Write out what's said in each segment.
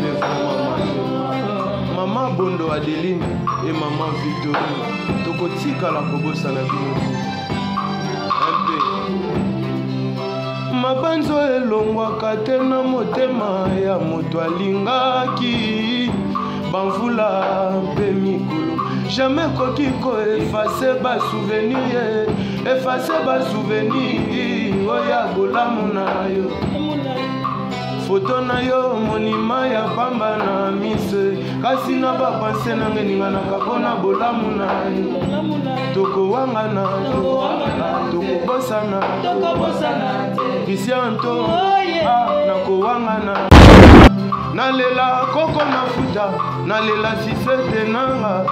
fait vraiment mal. Mama Bondo Adeline et maman Victorine, tokotikala kobosana bino te. MP. Mabanzo elongwaka te na motema ya moto alingaki bamvula mpe mikolo jamais koki koefase basouvenir efase basouvenir oyo ya bolamu na yo foto na yo monima ya pamba na miso kasi na bapanse nanga eninganaka mpo na bolamu na yo tokowangana tokobosana christian to ah, nakowangana nalela koko mafuta nalela sisete nanga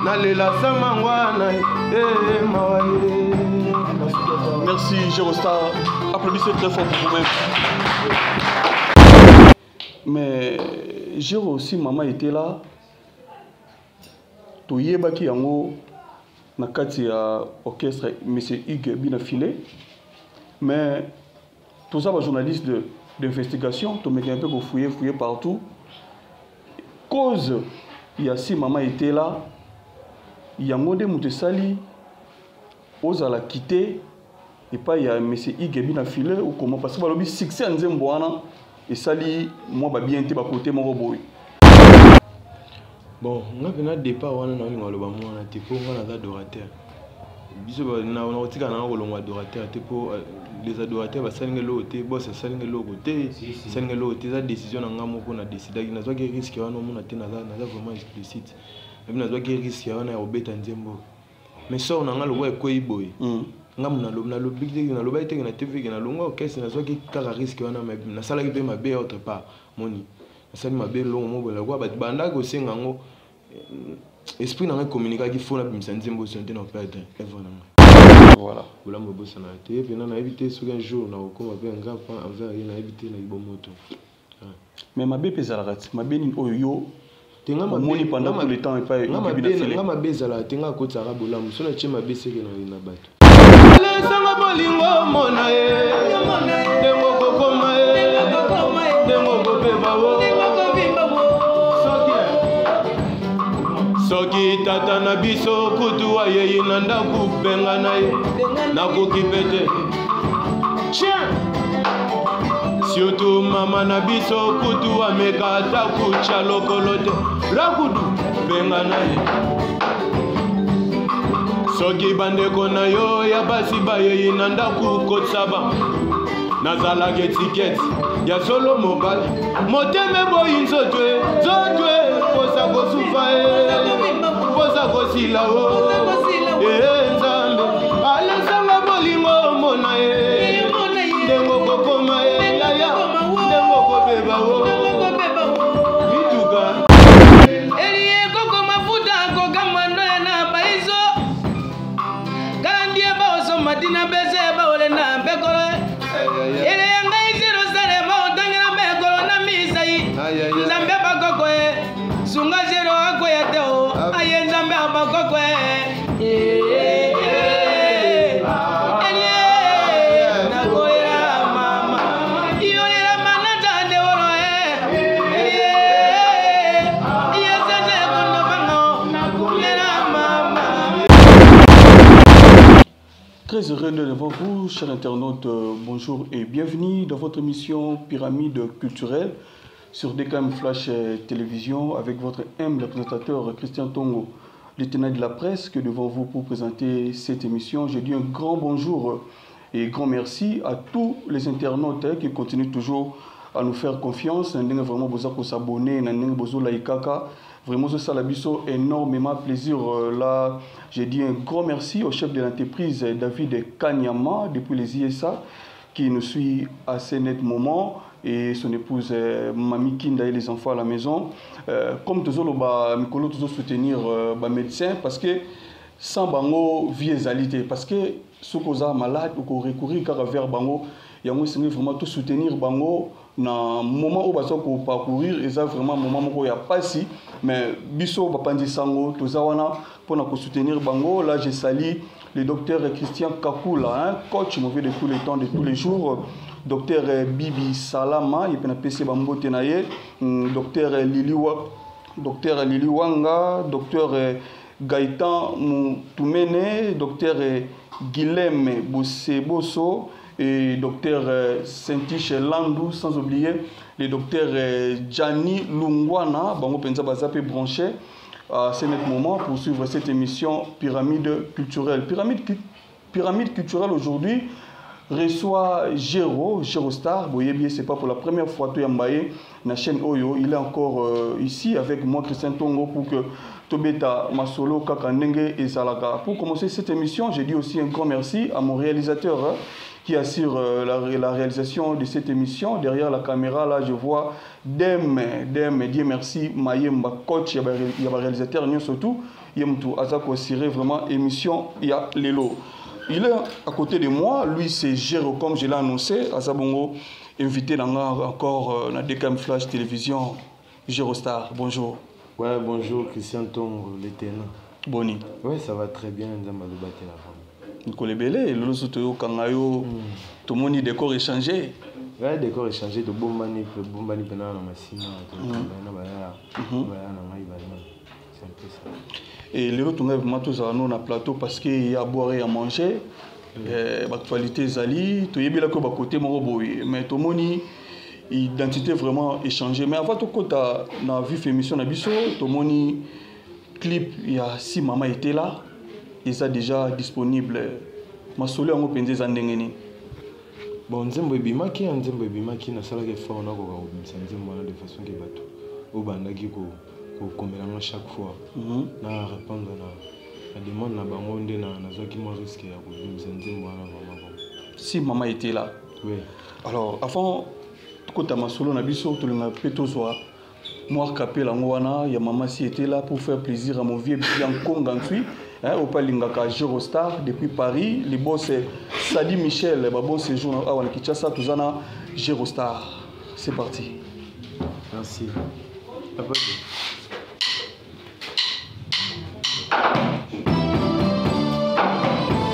nalela samangwana e eh, mawa ye Merci Jérostar. Applaudissez très fort pour vous-même. Mais Jero aussi, maman était là. Toyebaki yango na kati ya orchestre monsieur Hugues Bina Filet. Mais toza ba journaliste de d'investigation, tomeki un peu ko fouiller fouiller partout. Cause ya si maman était là, yango nde moto esali ozala quitté epai ya monsieur Hugues Bina Filet ou comment parce que balobi succès ya nzembo wana esali mwa ba bien te ba côté moko boye. Bon, nga pena départ wana na olinga loba mwana te po nga naza adorateur. Biso na kotika na kolongwa adorateur te po euh, les adorateurs basali nga eloko te, boss asali nga eloko te, asali nga eloko te, eza décision na nga moko na décidaki, nazwaki risque wana omona te naza naza vraiment explicite. Nabi nazwaki risque wana ya kobeta nzembo. Mais sort na nga lokola ekweyi boye. Mm. Nga nalobi te nalobaki te na TV ke nalongwa orchestre nazwaki kaka risque wana mais nasalaki mpe mabe autre part. Moni nasali mabe eloko moko boye lokola bato bandaki kosenga yango eh, esprit na ngai communikaki fo nabimisa nzembo oyo te na perdre œuvre na ngai voilà bolamu ebosana te ye mpena nayebi te soki un jour nakokoma mpe nga envers ye nayebi te na libomoto ah. Mais mabe mpe ezalaka ti mabe nini oyo yo omoni pendant tout le temps epai nga mabe ezalaka te nga akotisaka bolamu so natie mabe seke na bato Lesanga bolingo mona ye ndenge okokoma ye ndenge okobeba wo soki tata na biso kutu ayei na ndako benga na ye nakoki mpe te chien surtout mama na biso kutu ameka ata kutya lokolo te rakudu benga na ye soki bandeko na yo ya basi bayei na ndako kotisa nazalaka etikete ya solo mobali motema eboyi nzoto e nzoto e posa kosufa e posa kosila o ee nzambe alesanga bolingo omona ye ndenge okokoma ye yaya ndenge okobeba o mituka Elie koko mafuta kokamwa ndoya na baiso kandi baosomba tina bese baolenda mpekolo ele ya ngai jerusalema otangela mbekolo na misai nzambe bakoko e sunga jero akoya te o aye nzambe abakoko e Très heureux de devant vous, chers internautes, euh, bonjour et bienvenue dans votre émission Pyramide culturelle sur DKM Flash euh, Télévision avec votre humble présentateur Christian Tongo, lieutenant de la presse, que devant vous pour présenter cette émission. Je dis un grand bonjour et grand merci à tous les internautes hein, qui continuent toujours à nous faire confiance. Ndenge vraiment besoin qu'on s'abonner, ndenge besoin laikaka. Vraiment, ça la biso énormément plaisir. Euh, là, j'ai dit un grand merci au chef de l'entreprise David Kanyama depuis les ISA qui nous suit à ce net moment et son épouse euh, Mami Kinda et les enfants à la maison. Euh, comme toujours, bah, Mikolo toujours soutenir euh, bah, médecin parce que sans bango vie ezali te parce que soki oza malade oko recourir kaka vers bango yango esengeli vraiment to soutenir bango na moment oyo baza ko parcourir eza vraiment moment moko ya pasi mais biso bapanzi sango toza wana mpona ko soutenir bango là je salue le docteur Christian Kakula hein, coach mauvais de tous les temps de tous les jours. Docteur Bibi Salama, ye pe napesi bambote na ye, Docteur Lili Wanga, Docteur Gaëtan Moutoumene, Docteur Guilhem Bossebosso et Docteur Saint-Tiche Landou, sans oublier le docteur Gianni Lungwana, bango penza baza pe branché à ce net moment pour suivre cette émission Pyramide culturelle. Pyramide culturelle aujourd'hui reçoit Gero, Gero Star. Boyebi, c'est pas pour la première fois to yambaye na chaîne Oyo, il est encore ici avec moi Christian Tongo pour que tobeta masolo kaka ndenge ezalaka. Pour commencer cette émission, je dis aussi un grand merci à mon réalisateur, hein, qui assure la réalisation de cette émission. Derrière la caméra, là, je vois Dem, Dem, Dieu merci, Mayemba, coach, il y a réalisateur, surtout, Yemtou, Azako assuré vraiment émission, il y a Lelo. Il est à côté de moi, lui c'est Gero, comme je l'ai annoncé, Azabongo, invité dans encore la DKM Flash Télévision, Gero Star, bonjour. Ouais, bonjour Christian Tongo, l'éternel. Boni. Ouais, ça va très bien, Nzamba Lobate la femme. Nikolebele, lolo soto yo kanga yo, tomoni décor échangé. Ouais, décor échangé, de bombani, bombani pena na masina, to na baya, baya na ngai bana. C'est un peu ça. Et lelo tonga vraiment tous à nous na plateau parce qu'il y a à boire et à manger. L'actualité ezali, toyebela ko ba côté moko boye, mais tomoni identité vraiment échangée. Mais avant tout kota na vif émission na biso, tomoni clip il y a si maman était là. Et ça déjà disponible. Masolo yango penza eza ndenge nini? Bon, nzembo ebimaki, ya nzembo ebimaki, nasalaki effort na koka kobimisa nzembo wana de façon ke bato oyo bandaki kokomela ngo chaque fois. Na répondre na demande na bango nde nazwaki mwa risque ya kobimisa nzembo wana vraiment bon. Si maman était là. Oui. Alors, avant kota masolo na biso, tolinga pe tozwa mwa kapela yango wana ya maman si était là pour faire plaisir à mon vieux Bianco Ngantsui. Hein, au Palingaka, Gero Star, depuis Paris, les boss c'est Sadi Michel, bah, bon séjour à Awa Kinshasa, Tuzana, Gero Star. C'est parti. Merci.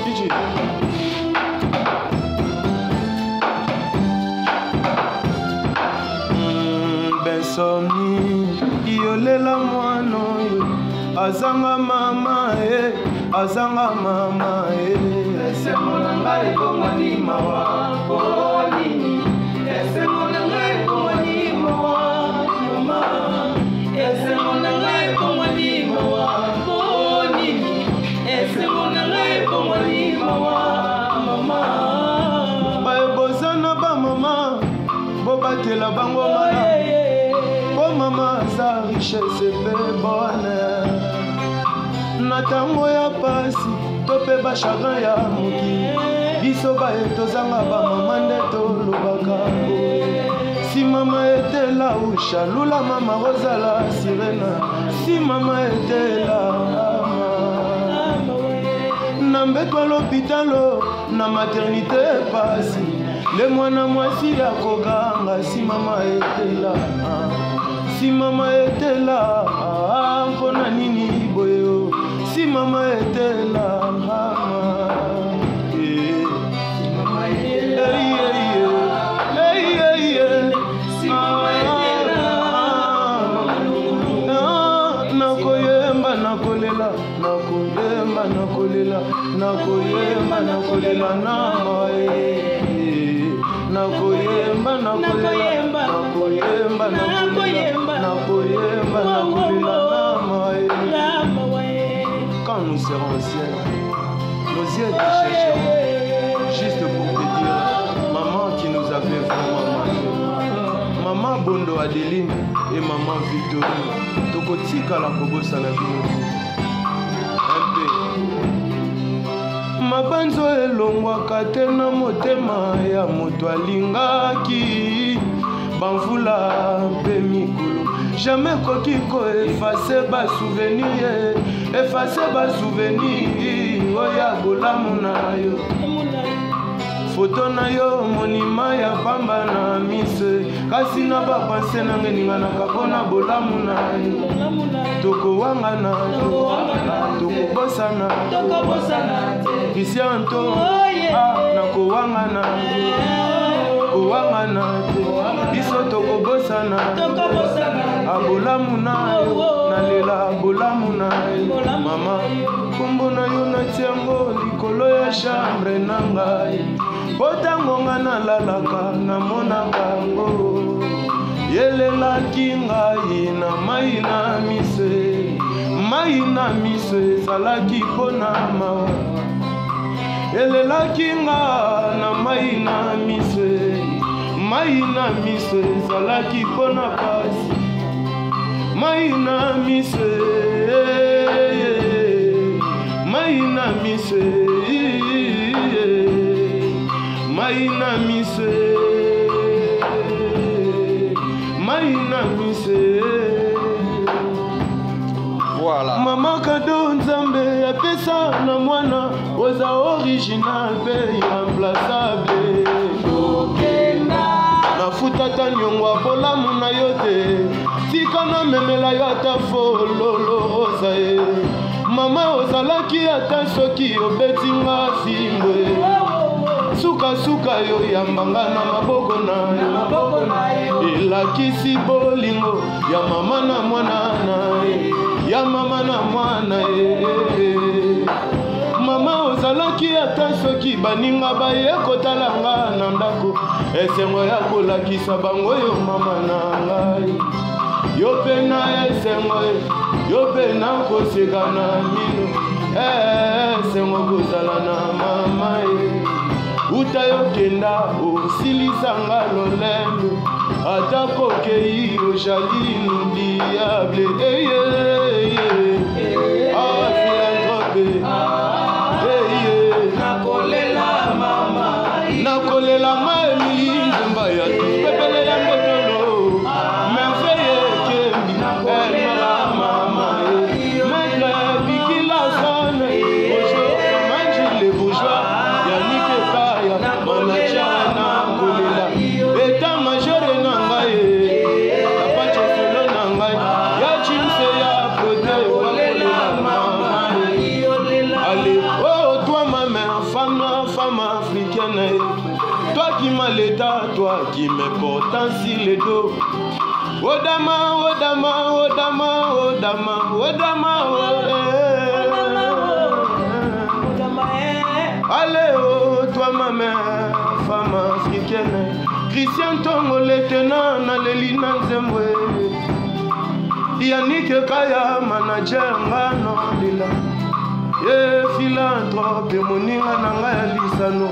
DJ. Besoni, yolela mwana oyo. Azanga mama e, azanga mama e. Esengo na ngai ekongwani mawa, po nini? Esengo na ngai ekongwani mawa, mama. Esengo na ngai ekongwani mawa, po nini? Esengo na ngai ekongwani mawa, mama. Bayebozana ba mama, bobatela bango malamu. Po mama aza richesse pe bonheur. Na tango ya pasi to pe ba chagrin ya mokili, biso baye tozanga ba mama nde tolobaka boye. Si mama était là ou chalula mama Rosala sirena. Si mama était là, na mbeto à l'hôpital, na maternité pasi, le mwana mwasi ya koganga. Si mama était là, si mama était là, mpona nini boyo? Si mama était là, mama. Eh. Si mama était là. Eh, eh, eh, eh. Si mama était là, ah, nakoyemba, nakolela, nakoyemba, nakolela, nakoyemba, nakolela, na maye. Nakoyemba, nakolela, nakoyemba, nakolela, nakoyemba, nakolela, na maye. Quand nous serons au ciel, nos yeux te chercheront, juste pour te dire, maman qui nous avait vraiment manqué. Maman Bondo Adeline et maman Victorine, tokotikala kobosana bino te. MP. Mabanzo elongwaka te na motema ya moto alingaki. Bamvula mpe mikolo, jamais koki koeffacer ba souvenir, effacer ba souvenir oyo ya bolamu na yo. Photo na yo monima ya pamba na miso, kasi na ba pensée na ngai ninganaka mpona bolamu na yo. Tokowangana, tokobosana, Christian to, ah, nakowangana. Kowangana te, biso tokobosana. Abolamu na yo, nalela bolamu na yo. Mama, kombo na yo natia yango likolo ya chambre na ngai. Po ntango nga nalalaka namonaka yango. Yelelaki ngai na mai na miso, mai na miso ezalaki mpo na mawa. Elelaki nga na mai na miso, mai na miso ezalaki mpo na pasi. Mai na miso, mai na miso, mai na miso, mai na miso. Voilà. Mama kado nzambe apesa na mwana oza original pe irremplaçable. Nafuta ta nyongo ya bolamu na yo te, tika namemela yo ata fololo rosa ye. Mama ozalaki ata soki obeti nga fimbo, sukasuka yo yambanga na maboko na yo. Elakisi bolingo ya mama na mwana na ye, ya mama na mwana ye. Mama ozalaki ata soki baninga baye kotala nga na ndako, esengo ya kolakisa bango yo mama na ngai. Yo pe na esengo, yo pe na koseka na mino, esengo kozala na mama ye. Uta yo kenda osilisanga lolendo, ata kokei ojali inoubliable. Ah, philanthrope. Nakolela mama, nakolela ma Emili Nzemba ya pepele ya mbotolo. Merveille ekembi, Nakolela mama, Maître Bikila Sane, Ojo Manji le bourgeois, Yannick Ekaya, manager nakolela. État major na ngai, Apache solo na ngai, ya Chimse ya Prote, Nakolela mama, Allez, oh toi ma mère, femme noire, femme africaine, toi qui m'as l'état, toi qui me portes ainsi le dos. Odama, Odama, Odama, Odama, Odama, oh, eh. Allez, oh toi ma mère, femme africaine, Christian Tongo lieutenant naleli na nzembo. Yannick Kaya manager nga nolila. Ye philanthrope moninga na ngai ya lisano.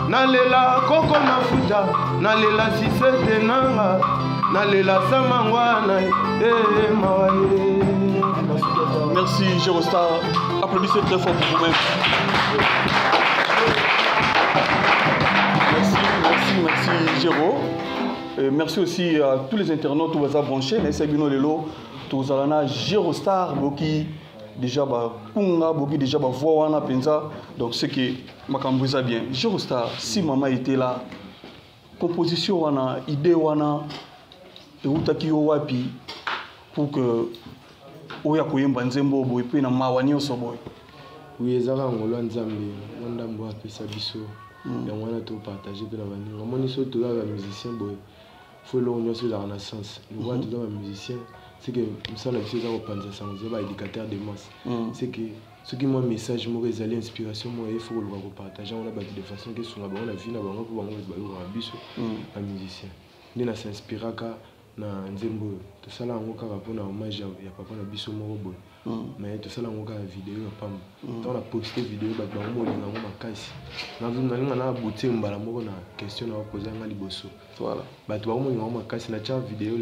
Nalela koko mafuta, nalela sisete nanga, nalela samangwana, mawa ye. Merci Jerostar, applaudissez très fort pour vous-même. Merci, merci, merci Géro. Merci aussi à tous les internautes qui vous ont branché. Merci à Bino Lelo, Tozalana, Jerostar, Boki, déjà ba Kunga, Boki, déjà ba Vowana, Penza. Donc ce qui makambo eza bien. Jerostar, si maman était là, composition wana, idée wana, eutaki yo wapi pour que oya koyemba nzembo boye pe na mawa nyonso boye. Oui, ezaka ngolo ya Nzambe, mwa ndambo apesa biso. Yango wana topartage mpe na baninga. Omoni soki toza ba musicien boye, faut eloko nyonso ezalaka na sens. Lokola toza ba musicien, c'est que mosala na biso eza kopanza sango, eza ba éducateur de masse. C'est que soki mwa message moko ezali inspiration moko, il faut koluka kopartage yango na bato de façon ke esunga bango na vie na bango, mpo bango bato bayokaka biso ba musicien. Nde na s'inspiraka na nzembo oyo. Tosala yango kaka mpona hommage ya papa na biso moko boye. Mais tosala yango kaka video ya pamba. Ntango na poste video, bato bango molinga yango makasi. Nalinga na aboutir mbala moko na question na bapoza nga liboso. Voilà. Bato bango molinga yango makasi. Natia video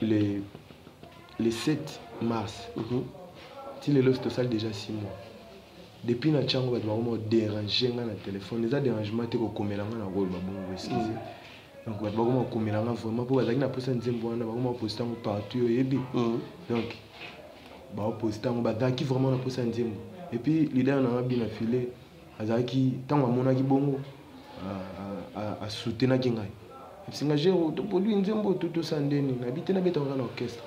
le 7 mars. Ti lelo tosali déjà 6 mois. Depuis na tia yango, bato bango mo déranger nga na téléphone. Eza dérangement te kokomela nga na koloba bongo, excuse. Donc bato bakoma kokomela nga vraiment mpo bazalaki na posa nzembo wana, bakoma koposte yango partout oyebi. Donc baoposte yango, bazalaki vraiment na posa nzembo. Et puis leader na nga Bina File azalaki, ntango amonaki bongo, asoutenaki ngai. Ebisinga Gero, toproduit nzembo to tosala ndeni nayebi te, nabetaka na orchestre.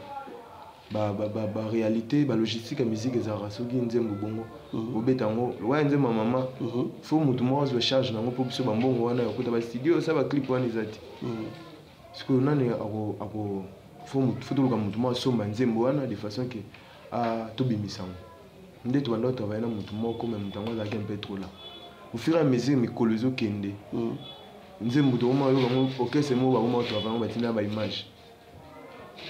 Baréalité, balogistique ya musique ezalaka soki nzembo bongo, obeta yango lokola nzembo ya mama, faut motu moko azwa charge nango, mpo biso bambongo wana ya kota bastudio, osala baclip wana eza te. Sikoyo nani ako faut toluka motu moko asomba nzembo wana de façon ke tobimisa yango. Nde tobanda kotravaille na motu moko, mais moto yango azalaki un peu trop là. Au fur et à mesure mikolo ezokende, nzembo tokoma yoka yango, orchestre moko bakoma kotravaille yango, batinda baimage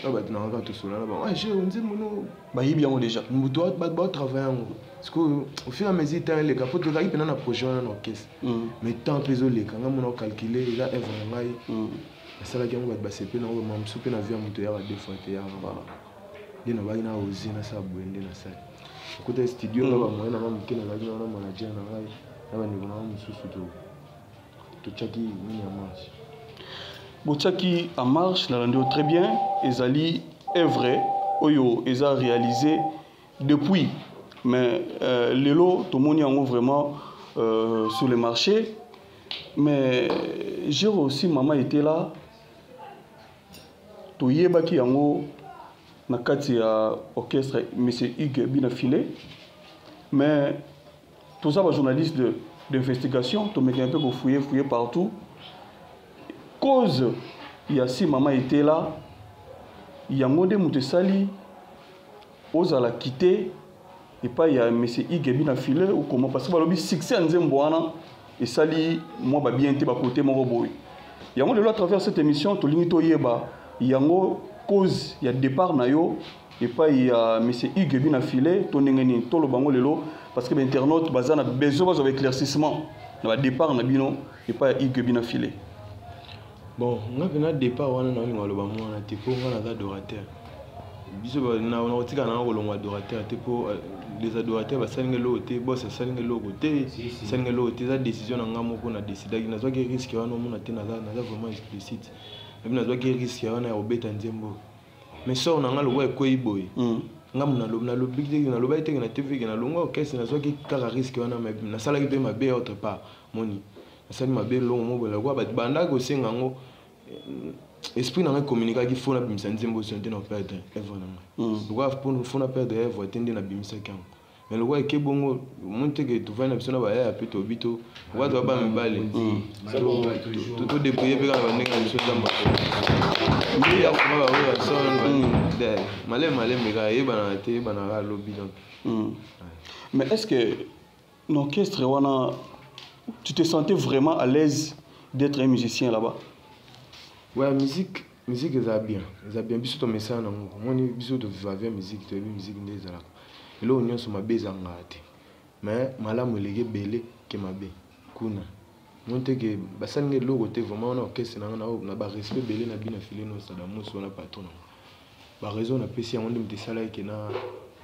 oyo bato na kaka tosola na bango: "Ah, je nzembo no." Bayibi yango déjà. Moto bato baotravaille yango. Sikoyo au fur et à mesure temps eleka, mpo tozalaki mpena na projet wana na orchestre, mais temps mpe ezoleka, ngai mona ocalcule, eza œuvre na ngai, nasalaki yango, bato basepeli nango. Bama mosusu mpe na vie ya moto eyaka deux fois te, yaka nde nabaki na oser nasala boye. Nde nasali, okota studio nga bamoyen na nga moke, nazalaki na wana manager na ngai na bandeko na nga mosusu, totiaki nini ya marche. Botiaki en marche, nalandi yo très bien. Ezali œuvre oyo eza réalisé depuis, mais lelo tomoni yango vraiment sur le marché. Mais j'ai aussi, maman était là, toyebaki yango na kati ya orchestre monsieur Hugues Bina Filet. Mais toza bajournaliste d'investigation, tomeki un peu kofouiller, fouiller partout. Cause ya Si mama était là, yango nde moto esali ozala quitté epai ya monsieur Hugues Bina Filet ou comment? Parce que balobi succès ya nzembo wana esali mwa babien te bakote moko boye. Yango lelo, à travers cette émission, tolingi toyeba yango, cause ya départ na yo epai ya monsieur Hugues Bina Filet, to ndenge nini. Toloba yango lelo parce que bainternaute baza na besoin bazwa baéclaircissement na badépart na bino epai ya Hugues Bina Filet. Bon, nga mpena départ wana naolinga aloba mwana te, mpo nga naza adorateur. Biso nakotika nanga kolongwa adorateur te, mpo les adorateurs basalinga eloko te, bos asalinga eloko te, asalinga eloko te. Eza décision na nga moko, na décidaki, nazwaki risque wana. Omona te, naza vraiment explicite epi nazwaki risque wana ya kobeta nzembo, mais sort na nga lokwa ekwei boye. Nga nalobaki teke na TV ke nalongwa orchestre. Nazwaki kaka risque wana, mais nasalaki mpe mabe autre part. Moni nasali mabe elongo mo boye, lokwa bato bandaki kosenga yango, esprit na ngai communiquaki: faut nabimisa nzembo oyo te, na perdre œuvre na ngai. Lokwa faut na perdre œuvre te, nde nabimisaki yango. Mais lokwa eke bongo, omoni teke tovandi na biso na bayaya mpe tobi to lokwa toba ba mibale, todébrouille mpe kaka na bandenge na biso. Nzambe nde yakoma baoyo son maleme malembe kaka, eyebanaka te, eyebanaka alobi donc. Mais est ce que l'orchestre wana, tu te sentais vraiment à l'aise d'être un musicien là-bas? Ouais, musique, musique eza bien, eza bien. Biso tomesana nango. Omoni, biso tovivavia musique, toyebi musique nde ezalaka. Eloko nyonso mabe ezangaka te, mais malamu eleki ebele ke mabe kuna. Moni te ke basalinga eloko te vraiment wana orchestre nanga na barespect ebele na bino afile nosala mosi wana patron nanga. Baraison napesi yango nde moto esalaki ke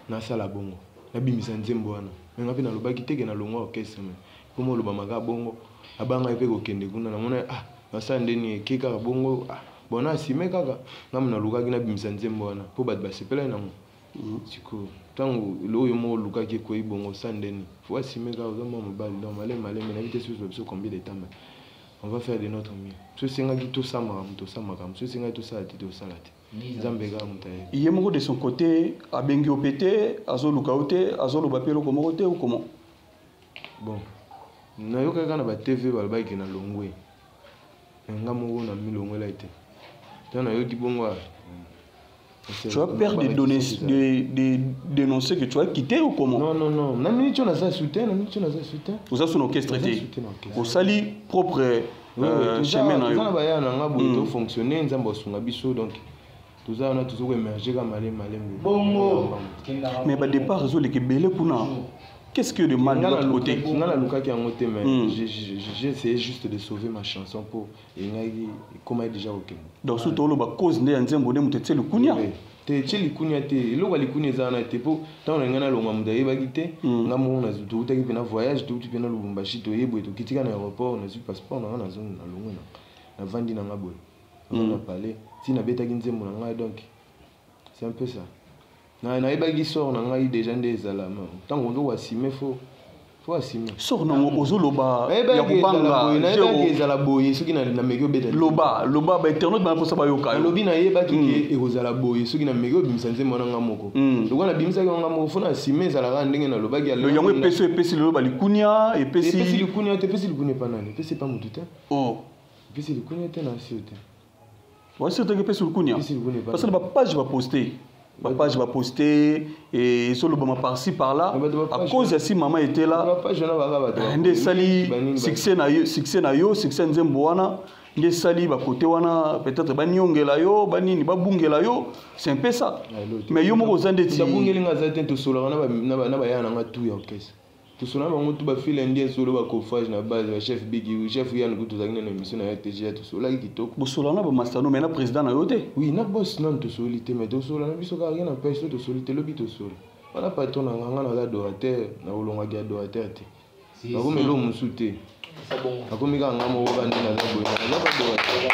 nasala bongo, nabimisa nzembo wana. Mais nga mpe nalobaki te ke nalongwa orchestre, mais mpo molobamaka bongo, abangai mpe kokende kuna. Namona, ah, nasala ndeni, eke kaka bongo. Ah, bon, na asime kaka ngambo nalukaki nabimisa nzembo wana mpo bato basepelaki nango. Sikoyo ntango eloko yo moko olukaki ekoyi bongo, osala ndeni? Faut asime kaka, oza mwa mobali. Donc maleme maleme, nayebi te soki biso combien de temps, mais on va faire de notre mieux. So esengaki tosala makambo, tosala makambo. So esengaki tosala te, tosala te. Nzambe kaka moto ayebi. Ye moko de son côté abengi yo mpe te, azoluka yo te, azoloba mpe eloko moko te ou comment? Bon, nayokaki kaka na batv balobaki ke na longwe. Nga moko na milongwelaki te. Ntango nayoki bongo, Tu as peur de donner, de dénoncer que tu as quitté ou comment? Non, non, non. Na minute oyo naza soutien, na minute oyo naza soutien. Oza so na orchestre Naza te? Soutien na orchestre. Osali propre chemin na toza na yo? Baya na nga boye, tofonctionne, Nzambe asunga biso. Donc toza wana, toza koémerge kaka malemi malemi. Bongo. Mais badépart ezoleka ebele kuna. Qu'est-ce que de mal de l'autre côté? Nga nalukaki yango te, mais j'ai essayé juste de sauver ma chanson mpo engaki ekomaki déjà kokende. Donc so toloba cause nde ya nzembo nde moto etie likunia? Oui. Te, etie likunia te, eloko ya likunia eza wana te, mpo ntango na ngai nalonga, moto ayebaki te. Nga moko toutaki mpe na voyage, touti mpe na Lubumbashi, toye boye, tokitika na aéroport, nazwi passeport na nga, nazongi, nalongwe, na navandi na nga boye, navandi na palais ti nabetaki nzembo na ngai. Donc c'est un peu ça. Nayebaki sort na ngai déjà nde ezala. Ntango ozo koasime, faut Faut assumer. Sort nango ozoloba ya Nayebaki ezala kobanga boye, nayebaki zero. ezala boye soki nameki obeta te. Loba loba bainternaute bana mposa bayoka yo. Nalobi nayebaki ke ekozala boye soki nameki obimisa nzembo wana nga moko. Lokola nabimisaki yango nga moko, fo na assume ezalaka ndenge nalobaki ya Donc yango epesi epesi lelo balikunia epesi epesi likunia te, epesi likunia epa nani, epesi epa motu te. Oh. Epesi likunia te na sio te. Wasi otaki epesi likunia. Epesi likunia epa Parce que bapage baposte, bapage baposte ezolobama par-ci par-là Mais bato à bapage cause ya si mama était là. Bapage wana baka bato Nde esali banini succès na yo, succès na yo, succès nzembo wana nde esali bakote wana peut-être baniongela yo banini babungela yo, c'est un peu ça. Mais yo moko oza ndeti Tabungeli nga aza te, tosolaka na baya na nga tu ya orchestre, tosolaka bango tu bafile indien solo bacoffrage na base bachef bigi chef yan kutu tozalaki nano émission na yo tga, tosolaki kitoko. Bosolaka na bamastano mais na président na yo te. Oui, na boss nanu tosoli te, mais tosola na biso kaka rien empêche so tosoli te, lobi tosola wana patron na nga. Nga naza adorateur, nakolongaki adorateur te, nakomi eloko mosusu te, nakomi kaka nga moko kaka nde naza boye, naza ba adorateur.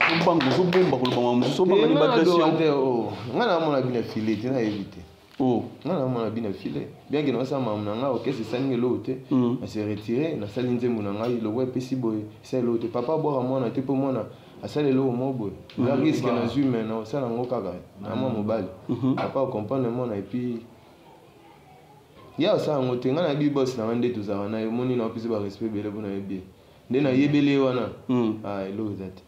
Ozobanga, ozobomba kolobama mosusu, obanga Eh, ni nga na baagression. adorateur, oh. Nga namona bino file te, nayebi te. Oh. Nga namona bino file bien ke nasala makambo na nga, orchestre esalingi eloko te. Nase retire, nasali nzembo na ngai lokwa epesi boye, esali eloko te. Papa abwaka mwana te mpo mwana asali eloko moko boye, eza risque nazwi, me na osala yango kaka na mwa mobali. Papa acomprendre mwana et puis ye asala yango te. Nga nayebi boss na nga nde tozalaka na ye, omoni na opesi barespect ebele mpo nayebi ye nde nayebeli ye wana. Ah, eloko eza te.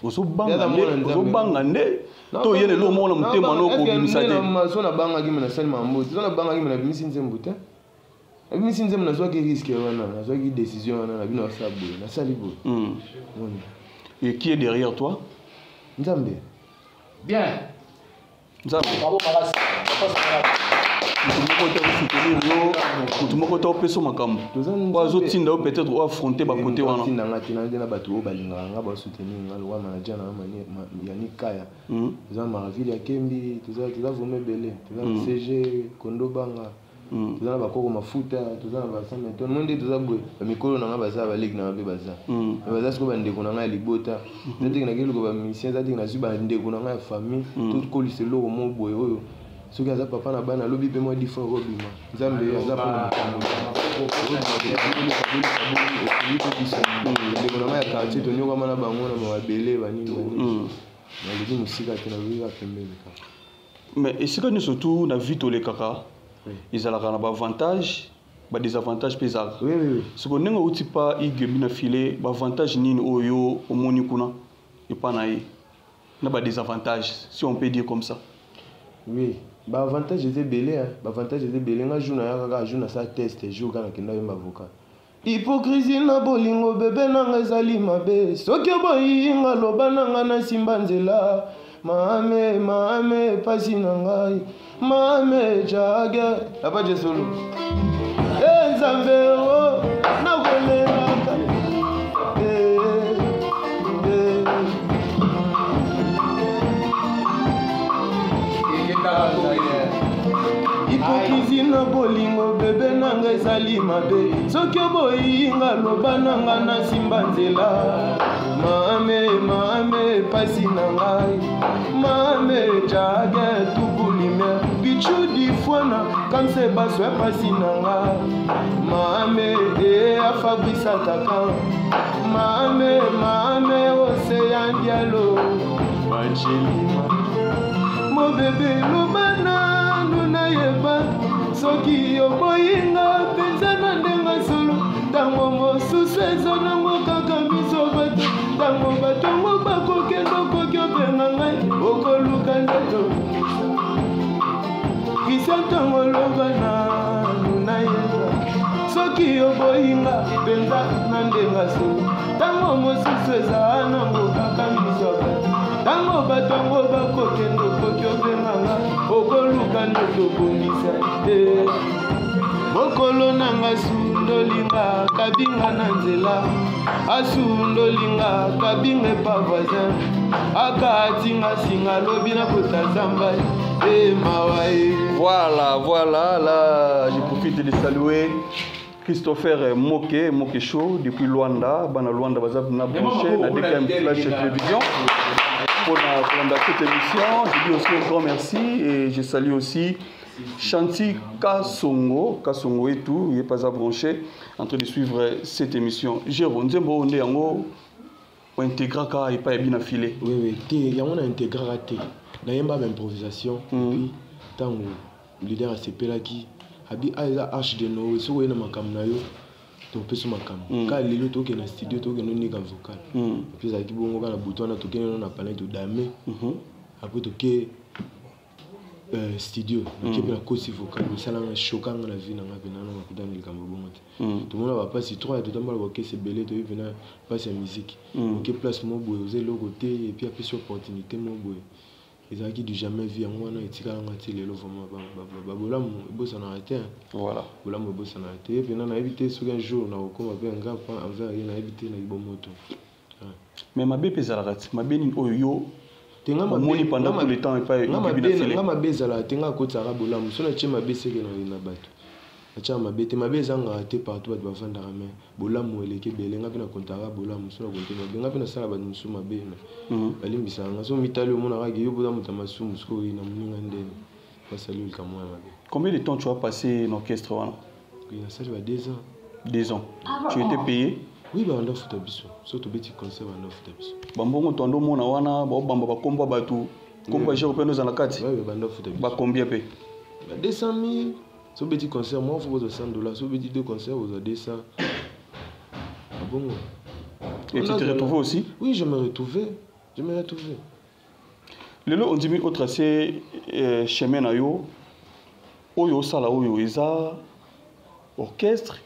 Ozobanga Yaka nde mwana Nzambe. Ozobanga nde to oyele eloko moko na motema no okobimisa te. So nabangaki me nasali mambo te, so nabangaki me nabimisi nzembo te, nabimisi nzembo, nazwaki risque wana, nazwaki décision wana na bino, nasala boye, nasali boye. Moni. Et qui est derrière toi? Nzambe. Bien. Nzambe. Bravo, Maras. Motu moko te akosoutenir yo, motu moko te opesa makambo Toza po Nzambe. azotinda yo peut-être oaffronte bakote wana. Atinda nga te, nde na bato oyo balingaka nga basoutenir nga lokwa manager na nga Yani Kaya. Toza Maraville ya Kembi, toza vraiment ebele, toza na CG Kondo Banga, toza na bakoko mafuta, toza na basameton mo nde toza boye, bamikolo na nga baza, baleki na nga mpe baza. Me baza sikoyo bandeko na ngai ya libota, eza teke nakei luka bamusicien, eza teke nazwi bandeko na ngai ya famille, tokolisa eloko mo boye oyo soki aza papa na bana alobi mpe mwa difo ekobima. Nzambe aza mpona ndeko na ngai ya quartier, tonyokama na bango na mabele banini banini, nalobi mosika te, nalobi kaka pembeni kaka. Mais esika nyonso tu na vie tolekaka ezalaka na baavantage, badésavantage mpe ezalaka. Oui, oui, oui. Siko ndenge outi pa igebi na file, baavantage nini oyo omoni kuna epa na ye na badésavantage, si on peut dire comme ça? Oui, baavantage eza ebele, hein. Baavantage eza ebele. Nga jour naya kaka jour nasala test, jour kaka nakenda yemba avocat hypocrisie na bolingo bebe nanga ezali mabe, soki oboyi nga loba nanga nasimba nzela mame mame pasi na ngai mame jage apaje solo e Nzambe o nakolelaka. Eh, eh. Hypocrisie na bolingo bebe nanga ezali mabe, soki oboyi nga loba nanga nasimba nzela mame mame pasi na ngai mame jage tuku lumière bichu difwana kamse bazwa pasi na ngai mame e afabrisataka mame mame oseya dialo bajelima mobebe loba nanu nayeba soki oboyinga mpenza na ndenge solo, ntango mosusu eza nango kaka miso bato, ntango batongo bakokende okoki obenga ngai okoluka nde Kristian, ntango loba nanu nayeba soki oboyinga mpenza na ndenge solo, ntango mosusu eza nango kaka miso bato, ntango bato yango bakokende okoki obenga nga okoluka nde tobongisa te mokolo nanga sundolinga kabinga na nzela asundolinga kabinga epa voisin akatinga singa alobi na kota zamba e mawa e. Voilà, voilà, là, je profite de saluer Christopher Moke, Moke Show, depuis Luanda, Bana Luanda, Baza, na branché, na DKM Flash Télévision. Pour la, pour la cette émission, je dis aussi un grand merci et je salue aussi Chanti Kasongo, Kasongo et tout, il est pas à brancher, en train de suivre cette émission. Géro, nzembo onde yango ointégraka epai ya bina file. Oui, oui, te yango na intégraka te, nayemba baimprovisation. Puis ntango leader asepelaki, abi a eza arche de Noé, soki oye na makambo na yo, topesi makambo. Kaka lelo tokende na studio, tokende onika vocal. Et puis ezalaki bongo kaka na butu wana, tokende no na palin, todame. Après toke studio, nake mpe nakosi vocal, esalanga shokanga na vie nanga mpe nano nakutana likambo bongo te. Tomona bapasi trop ya totambola bakese ebele, toyebi mpena mpasi ya musique. Oke place mo boye, oza eloko te, et puis apesi opportunité mo boye, ezalaki du jamais vu. Yango wana etikalanga ti lelo. Vraiment, babolamu ebosanaka te. Voilà. Bolamu ebosanaka te. Ye mpena nayebi te soki un jour nakokóma mpe nga envers ye, nayebi te, nayebi bomoto. Mais mabe mpe ezalaka ti mabe nini oyo yo omoni pendant tout le temps epai? Nga mabe ezalaka te. Nga akotisaka bolamu. So natie mabe, seke na bato natiaka mabe te. Mabe ezangaka te partout bato bavandaka, mais bolamu eleki ebele. Nga mpe nakontaka bolamu. So nakonte mabe, nga mpe nasala bato mosusu mabe, balimbisaka nga. So mitali, omonaka ke yo mpoza moto ya masumu, sikoyo na moninga ndeni basali likambo ya mabe. Combien de temps tu as passé dans l'orchestre wana? Oui, nasali ba 2 ans. 2 ans. Tu étais payé? Oui, banda futa biso. So tobeti concert, banda futa biso. Bambongo tondo omona wana, baobamba bakombo ya bato, kombo ya Gero mpe noza na kati? Ouais, banda futa biso. Bacombien mpe? Ba 200 000. So obeti concert moko, faut bozwa 100 $. So obeti deux concerts, bozwa 200. Bongo. Et tu te retrouvais aussi? Oui, je me retrouvais, je me retrouvais. Lelo ondimi otrace chemin na yo oyo osala, oyo eza orchestre,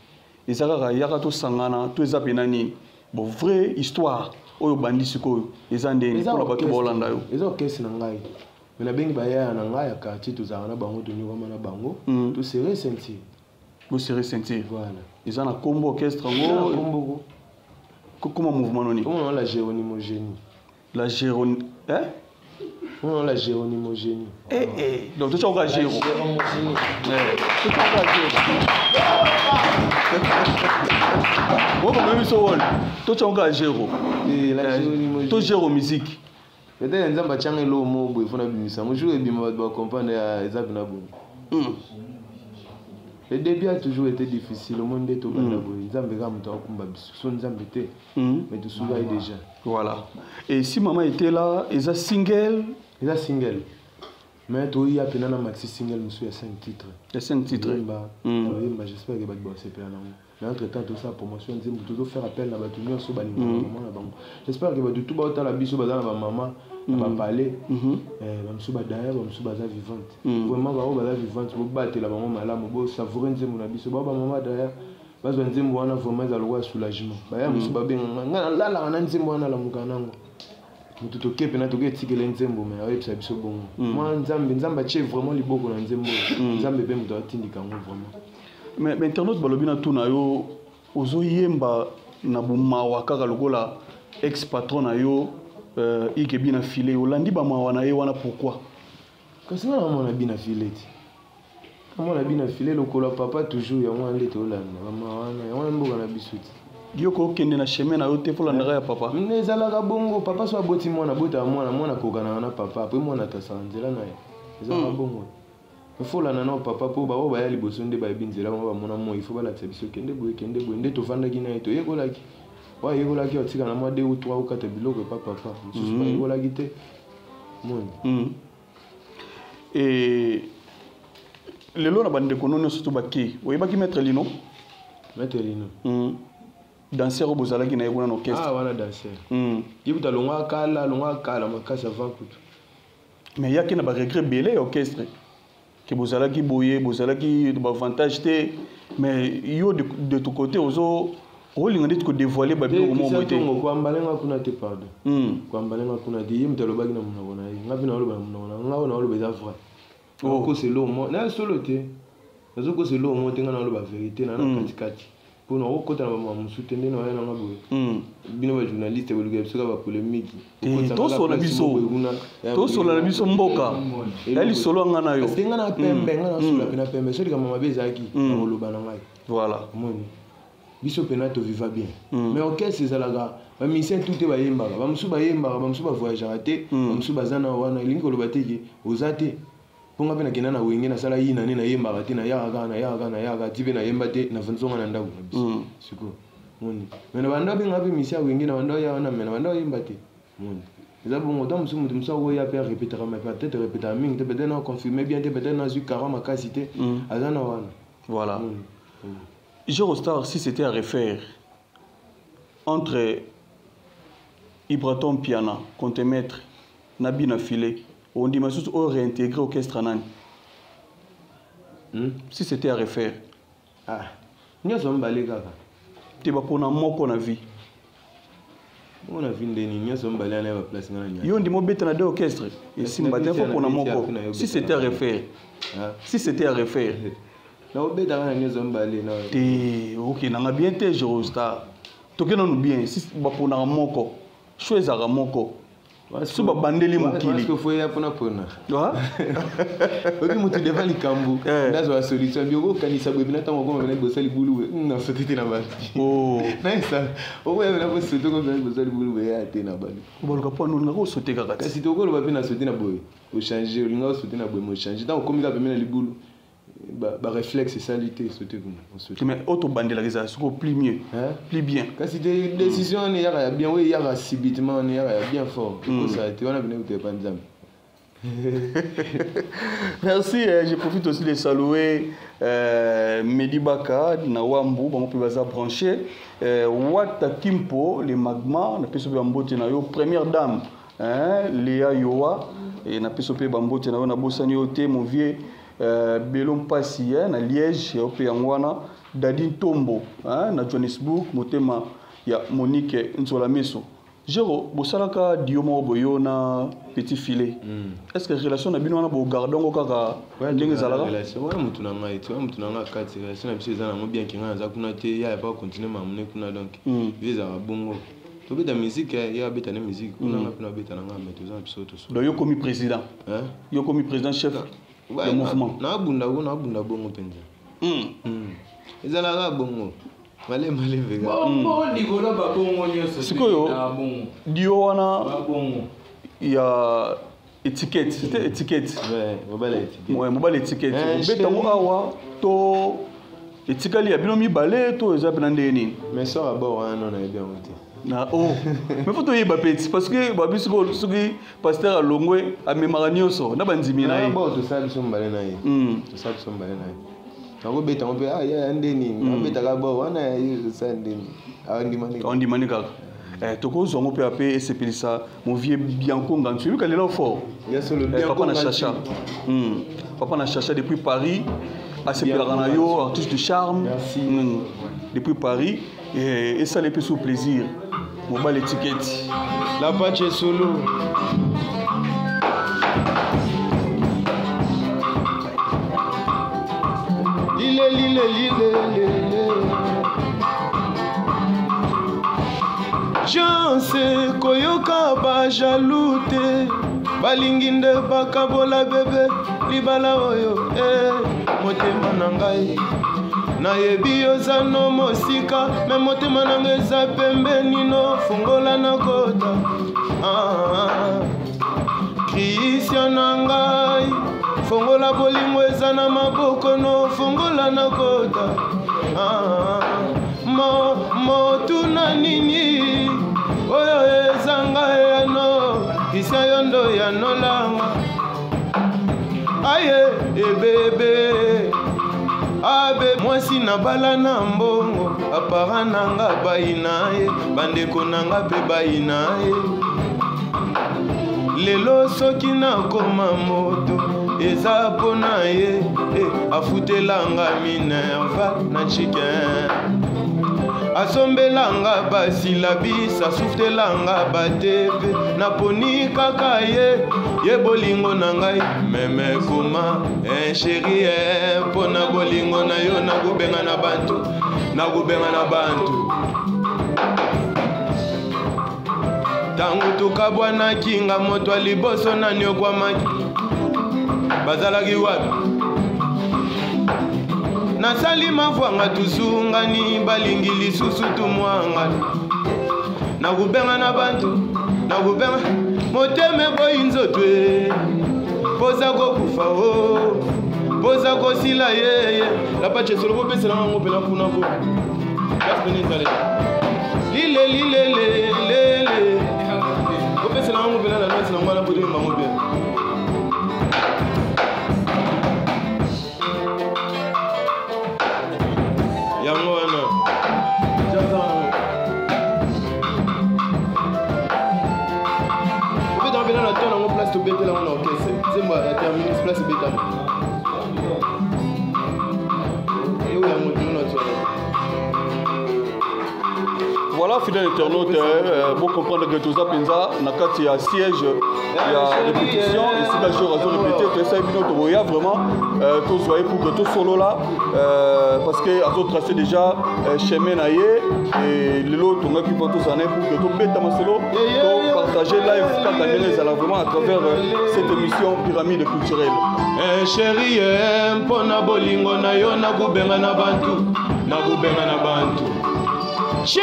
eza kaka yaka tosangana to eza mpena nini? Bon, vraie histoire oyo obandi sikoyo eza ndeni mpona bato baolanda yo? Eza orchestre na ngai, me nabengi bayaya na ngai ya quartier, tozalaka na bango, tonyokama na bango. Toserrer ceinture. Boserrer ceinture. Voilà. Eza na kombo orchestre yango? Komboko. Koma mouvement noni? Komona la géronimogénie. La géron, hein? Komona la géronimogénie. Eh eh, donc totyaka géro. Totyaka géro oyo biso wana, totyaka géro. To géro musique. Peut-être Nzambe atianga eloko moko boye, fona bimisa yango. Jour ebima, bato bacomprendre, eza mpena bongo. Le début a toujours été difficile. Omoni nde tobanda boye, Nzambe kaka moto akumba biso. So Nzambe te, mais tosuka ye déjà. Voilà. Et si maman était là, eza single? Eza single, mais toya mpena na maxi single mosusu ya 5 titres. Ya 5 titres. Toyemba, j'espère ke bato basepela nango. Mais entre temps tosala promotion nzembo, tozofaire appel na bato nyonso balingaka mama na bango. J'espère ke bato tu baotala biso, baza na bamama na bapale, bamosusu badaya, bamosusu baza vivante. Vraiment, bango baza vivante, bobatela bango malamu, bosavoure nzembo na biso. Bao bamama daya bazwa nzembo wana, vraiment eza lokola soulagement. Baya mosusu babenganga nga, nalalaka na nzembo wana, alamuka nango. Moto toke mpena toke etikele nzembo, me ayebisa biso bongo. Mwa Nzambe, Nzambe atie vraiment liboko na nzembo oyo. Nzambe mpe moto atindika yango vraiment. Mais internaute balobi na tuna yo, ozoyemba na bomawa kaka lokola ex patron na yo Ikebi na file, olandi bamawa na ye wana, pourquoi? Kasi nga namona bina file ti, namona bina file lokola papa toujours. Yango wana nde tolanda bamawa wana, yango wana mboka na biso ti. Yo kokende na chemin na yo te, folandaka ya papa? Nde ezalaka bongo. Papa so aboti mwana, abotaka mwana, mwana akokanaka na papa, apres mwana atasaka nzela na ye. Ezalaka bongo. Efolanda na papa mpo bango baya liboso nde bayebi nzela, bango bamona moi. Ifo balakisa biso, kende boye, kende boye. Nde tovandaki na ye, toyekolaki. Oyo ayekolaki atika na mwa deux ou trois, okata biloko epa papa mosusu. Bayekolaki te, moni. E lelo na bandeko no nyonso to bake, oyebaki maître Lino? Maître Lino? Danseur oyo bozalaki na ye kuna na orchestre. Ah, wana danseur. Ye kutu alongwa kala, alongwa kala makasi, avant kutu. Mais yaki na baregret ebele ya orchestre ke bozalaki boye, bozalaki baavantage te. Mais yo de ton côté ozo olinga ndeti kodévoile babiloko moko boye te. Tongo koambalenga kuna te, pardon. Koambalenga kuna te. Ye moto alobaki na monoko na ye, nga mpe naoloba na monoko na nga. Oyo naoloba eza vrai. Nakokosa eloko mo na solo te, nazokosa eloko mo te. Nga naoloba vérité na na katikati mpo nakokota na bamama mosusu te. Nde na oya nanga boye, bino bajournaliste boluka biso kaka bapolémique. Tosola biso, tosola na biso mboka ya lisolo ya nga na yo. Parce que nga na pembe, nga nasola mpe na pembe. So likambo mabe ezalaki, nakoloba na ngai. Voilà. Omoni biso mpena toviva bien. Mais orchestre ezalaka bamusicien tout te bayembaka, bamosusu bayembaka, bamosusu bavoyageaka te, bamosusu baza na wana. Elingi koloba te ke oza te. Mpo nga mpe nakenda na Wenge, nasala yina nde nayembaka te, nayaka kaka, nayaka kaka, nayaka ti mpe nayemba te, navandisonga na ndako na biso. Sikoyo moni, mais na banda obenga mpe misi ya Wenge, na banda oya wana, mais na banda oyemba te. Moni, eza bongo. Ntango mosusu moto mosusu akoya mpe arepetaka, mais peut-être repetaka mingi te, peut-être na confirme bien te, peut-être nazwi kara makasi te, aza na wana. Voilà. Gérostar, si c'était à refaire, entre Ibraton Piana, contremaître, na Bina Filet, ondima susu oyo réintégrer orchestre nani? Si c'était à refaire. Ah, nyonso mibale kaka. Te, bapona moko na vie. Moko na vie ndeni? Nyonso mibale wana ya baplace nga na. Yo ndima obeta na deux orchestre, esimba te, faut pona moko. Si c'était à refaire. Si c'était à refaire. Naobetaka na nyonso mibale. Te, okendanga bien te, Gerostar. Toke nanu bien. Si baponaka moko, choix ezalaka moko, so babandeli mokili. Faut ya mpona pona oki motu devant likambo, ndazwa solution bi okokanisa boye bina. Ntango okoma bena liboso libulu boye, na sote te na bato. Naesa okoya bena po sote, okoma bena liboso libulu boye, ya te na bato. Baluka mpo olingaka osote kaka. Kasi tokoloba mpe na sote na boye, ochange, olinga osote na boye, ma ochange ntango okomi kaka pembe na libulu, baréflexe esali te, sote kuna. Mais oyo tobandelaka ezala sikoyo plus mieux, plus bien. Kasi te, décision wana eyaka ya bien, oyo eyaka subitement wana eyaka ya bien fort, ekosala te wana pene kutepa Nzambe. Merci. Je profite aussi de saluer Medi Baka na Wambu, bango mpe baza branché. Wata Kimpo, le magma, napesi mpe bambote na yo, première dame, hein, Léa Yoa, et napesi mpe bambote na yo, nabosani yo te, mon vieux Belo Mpasi, hein, na Liège, yo mpe yango wana, Dadi Ntombo, hein, na Johannesburg, motema ya Monique Nzola Meso. Gero, bosalaka dio moko boyo na Petit Filet. Est ce que relation na bino wana bogarde yango kaka ndenge ezalaka? Relation wana, motu na ngai ti wana, motu na ngai kati, relation na biso eza nango bien. Ke ngai naza kuna te, ya pa continue mamune kuna. Donc vie ezalaka bongo, tobeta musique, ye abeta ne musique kuna, nga mpe nabeta na ngai, mais toza na biso toso. Donc yo komi président, yo komi président chef de mouvement? Naabunda ko, naabunda bongo mpenza. Ezalaka bongo, malembe bongo likolo, babongo nyonso. Sikoyo dio wana ya étiquette, c'était étiquette. Mobali étiquette. Mobali étiquette, obetango awa to etikali ya bino mibale to eza mpena ndenge nini? Mais sort abord wana, no, nayebi yango te. Na oh, mais faut toyeba peti, parce que babi soki pasteur alongwe, amemaka nyonso na bandimi na ye. Bon, tosala biso mibale na ye, tosala biso mibale na ye. Nakobeta ngo mpe ya ndeni, nabetaka bo wana ya ye, tosala ndeni, awandimani. Awandimani kaka. Tokozwa yango mpe ape esepelisa mon vieux Bianco Ngantu, yoka lelo fort. Papa na Chacha, papa na Chacha depuis Paris, asepelaka na yo, artiste de charme. Merci. Depuis Paris, esala epe so plaisir, mobali étiquette. La Pache solo. Lile lile lile lile. Chance koyoka bajaloux te, balingi nde bakabola bebe libala oyo. Motema na ngai, nayebi oza no mosika, mais motema na ngai eza pembeni no, fungola na kota. Ah, Christian na ngai, fongola, bolingo eza na maboko no, fongola na kota. Ah, mo motuna nini oyo ezanga eyano? Christian, yo ndo yanolanga aye ebebe abe mwasi nabala na mbongo, apara na nga bayina ye, bandeko na nga mpe bayina ye. Lelo soki nakoma moto, eza mpo na ye. Afutelanga minerval na chicken, asombelanga basilabis, asufutelanga batv, naponi kaka ye, ye bolingo na ngai. Meme koma chéri, mpo na bolingo na yo nakobenga na bantu, nakobenga na bantu. Ntango tokabwanaki, nga moto ya liboso naniokwamaki, bazalaki wapi? Nasali mavwanga, tusungani, balingi lisusu tumwangani. Nakobenga na bantu, nakobenga motema eboyi nzoto e. Posa kokufa o posa kosila yeye lapache solo bopeselanga yango mpena kuna ko place pene ezale lile lile lelele bopeselanga yango mpena na noti nango wana po toyemba yango bien. Yango wana obetaka mpena na to nango place tobetela yango na orchestre nzembo ya terminus place ebetama eyo yango tino na tsoa. Voilà, fidèle internaute, bon comprendre que toza penza na kati ya siège ya répétition esika jour azo répéter toyesaki bino tokoya vraiment tozwa ye pour que tosolola parce que azo tracer déjà chemin na ye et lelo tongaki mpo tozala na ye pour que tobeta masolo topartager live kaka ndenge ezala vraiment à travers cette émission Pyramide culturelle. Chéri, mpona bolingo na yo nakobenga na bantu, nakobenga na bantu. Chien!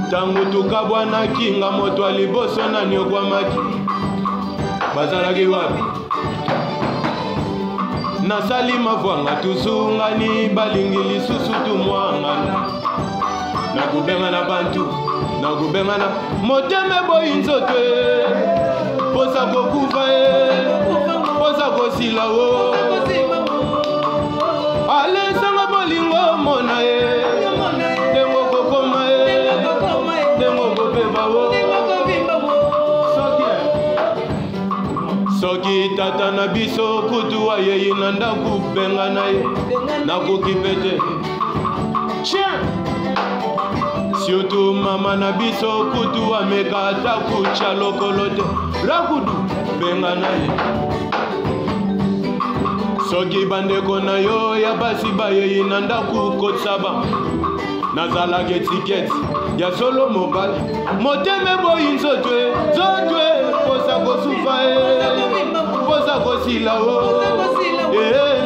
Ntango tokabwanaki nga moto ya liboso naniokwamaki, bazalaki wapi? Nasali mavwanga tusungani, balingi lisusu tumwangana. Nakobenga na bantu, nakobenga na motema eboyi nzoto e, posa kokufa e, posa kosila o. Alesanga bolingo mona e, ndenge okokoma e, ndenge okobeba o. Soki tata na biso kutu ayei na ndako benga na ye, nakoki mpe te. Chien! Surtout mama na biso kutu ameka ata kutya lokolo te, rakudu benga na ye. Soki bandeko na yo ya basi bayei na ndako kotisa bango, nazalaka etikete ya solo mobali, motema eboyi nzoto e, nzoto e, posa kosufa e, posa kosila o.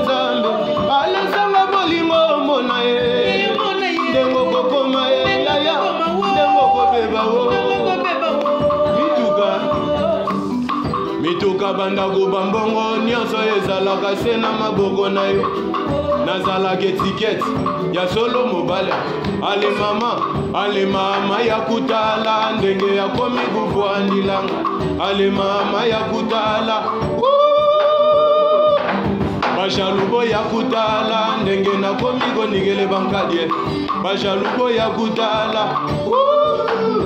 Nzambe alesanga bolingo mona e, ndenge okokoma e, yaya, ndenge okobeba o. Mituka mituka bandako bambongo nyonso ezalaka se na maboko na yo, nazalaka etikete ya solo mobali. Ale mama, ale mama ya kutala ndenge yakomi kuvwandilanga, ale mama ya kutala bajalubo ya kutala ndenge nakomi konigele bankadie, bajalubo ya kutala